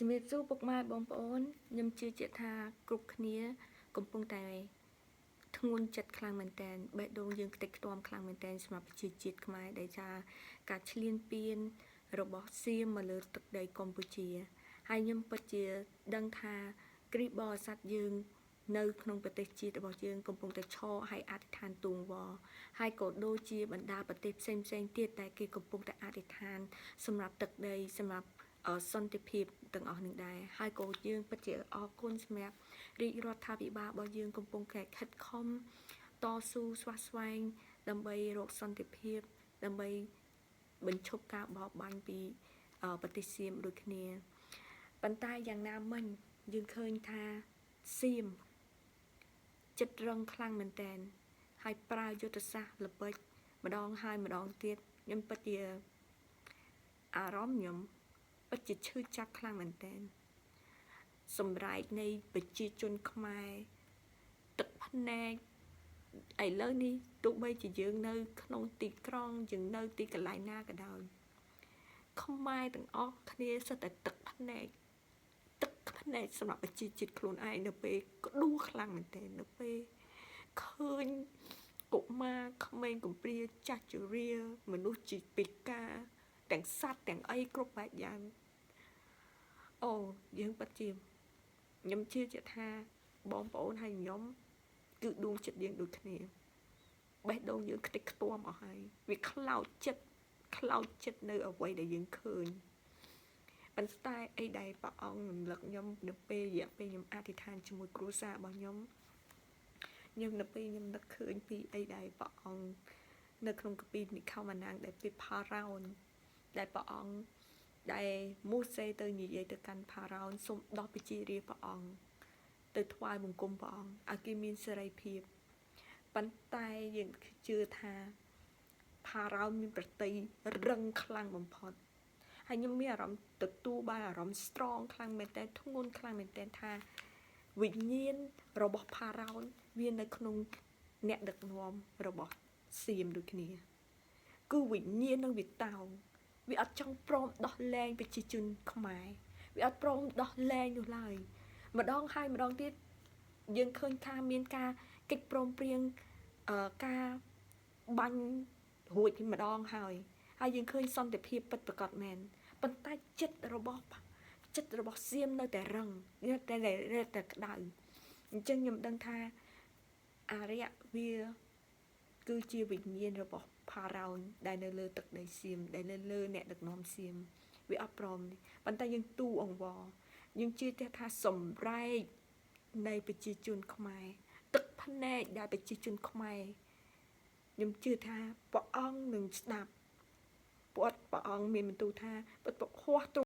ជំរាបសួរពុកម៉ែបងប្អូនខ្ញុំជឿជាក់ថាគ្រប់គ្នាកំពុងតែធ្ងន់ចិត្តខ្លាំងមែនទែនបេះដូងយើងខ្ទេចខ្ទាំខ្លាំងមែនទែនសម្រាប់ប្រជាជាតិខ្មែរដែលថាការឈ្លានពានរបស់សៀមមកលើទឹកដីកម្ពុជាហើយខ្ញុំពិតជាដឹងថាគ្រីស្ទបរិស័ទយើងនៅក្នុងប្រទេសជាតិរបស់យើងកំពុងតែឈរហើយអធិដ្ឋានទូងវរហើយក៏ដូចជាបណ្ដាប្រទេសផ្សេងផ្សេងទៀតដែលគេកំពុងតែអធិដ្ឋានសម្រាប់ទឹកដីសម្រាប់សន្តិភាពទាំងអស់នឹងដែរហើយក៏យើងពិតជាអរគុណសម្រាប់រាជរដ្ឋាភិបាលរបស់យើងកំពុងតែខិតខំតស៊ូស្វះស្វែងដើម្បីរកសន្តិភាពដើម្បីបញ្ឈប់ការបរបាញ់ពីប្រទេសសៀមដូចគ្នាប៉ុន្តែយ៉ាងណាមិញយើងឃើញថាសៀមចិត្តរឹងខ្លាំងមែនទែនហើយប្រើយុទ្ធសាស្ត្រល្បិចម្ដងហើយម្ដងទៀតខ្ញុំពិតជាអារម្មណ៍ខ្ញុំពិតជាឈឺចាប់ខ្លាំងមែនទែនសម្រែកនៃប្រជាជនខ្មែរទឹកភ្នែកឥឡូវនេះទោះបីជាយើងនៅក្នុងទីក្រុងយើងនៅទីកន្លែងណាក៏ដោយខ្មែរទាំងអស់គ្នាសុទ្ធតែទឹកភ្នែកទឹកភ្នែកសម្រាប់ប្រជាជាតិខ្លួនឯងនៅពេលក្ដួលខ្លាំងមែនទែននៅពេលឃើញកុមារក្មេងកំព្រាចាស់ជរាមនុស្សជាពិការទាំងសត្វទាំងអីគ្រប់បែបយ៉ាងអូយើងពិតជាខ្ញុំជឿជាក់ថាបងប្អូនហើយខ្ញុំគឺដួងចិត្តយើងដូចគ្នាបេះដូងយើងខ្ទេចខ្ទាំអស់ហើយវាខ្លោចចិត្តខ្លោចចិត្តនៅអ្វីដែលយើងឃើញប៉ុន្តែអីដែលព្រះអង្គរំលឹកខ្ញុំនៅពេលរយៈពេលខ្ញុំអធិដ្ឋានជាមួយគ្រួសាររបស់ខ្ញុំខ្ញុំនៅពេលខ្ញុំនឹកឃើញពីអីដែលព្រះអង្គនៅក្នុងគម្ពីរនិខមណាងដែលពីផារ៉ោនដែលព្រះអង្គដែលមូសេទៅនិយាយទៅកាន់ផារ៉ោនសូមដោះប្រជារាស្ត្រព្រះអង្គទៅថ្វាយបង្គំព្រះអង្គឲ្យគេមានសេរីភាពប៉ុន្តែយើងជឿថាផារ៉ោនមានប្រតិយរឹងខ្លាំងបំផុតហើយខ្ញុំមានអារម្មណ៍ទទួលបានអារម្មណ៍ strong ខ្លាំងមែនទែនធ្ងន់ខ្លាំងមែនទែនថាវិញ្ញាណរបស់ផារ៉ោនវានៅក្នុងអ្នកដឹកនាំរបស់សៀមដូចគ្នាគឺវិញ្ញាណនឹងវាតោងវាអត់ចង់ព្រមដោះលែងប្រជាជនខ្មែរវាអត់ព្រមដោះលែងនោះឡើយម្ដងហើយម្ដងទៀតយើងឃើញថាមានការកិច្ចព្រមព្រៀងការបាញ់រួចម្ដងហើយហើយយើងឃើញសន្តិភាពពិតប្រាកដមែនប៉ុន្តែចិត្តរបស់សៀមនៅតែរឹងនៅតែតែក្តៅអញ្ចឹងខ្ញុំដឹងថាអារក្សវាគឺជាវិញ្ញាណរបស់ផារ៉ោនដែលនៅលើទឹកដីសៀមដែលនៅលើអ្នកដឹកនាំសៀមវាអត់ព្រមប៉ុន្តែយើងទូអង្វរយើងជឿថាសម្រែកនៃប្រជាជនខ្មែរទឹកភ្នែកដែលប្រជាជនខ្មែរខ្ញុំជឿថាព្រះអង្គនឹងស្ដាប់ព្រះអង្គមានបន្ទូលថាពិតហោះទ្រ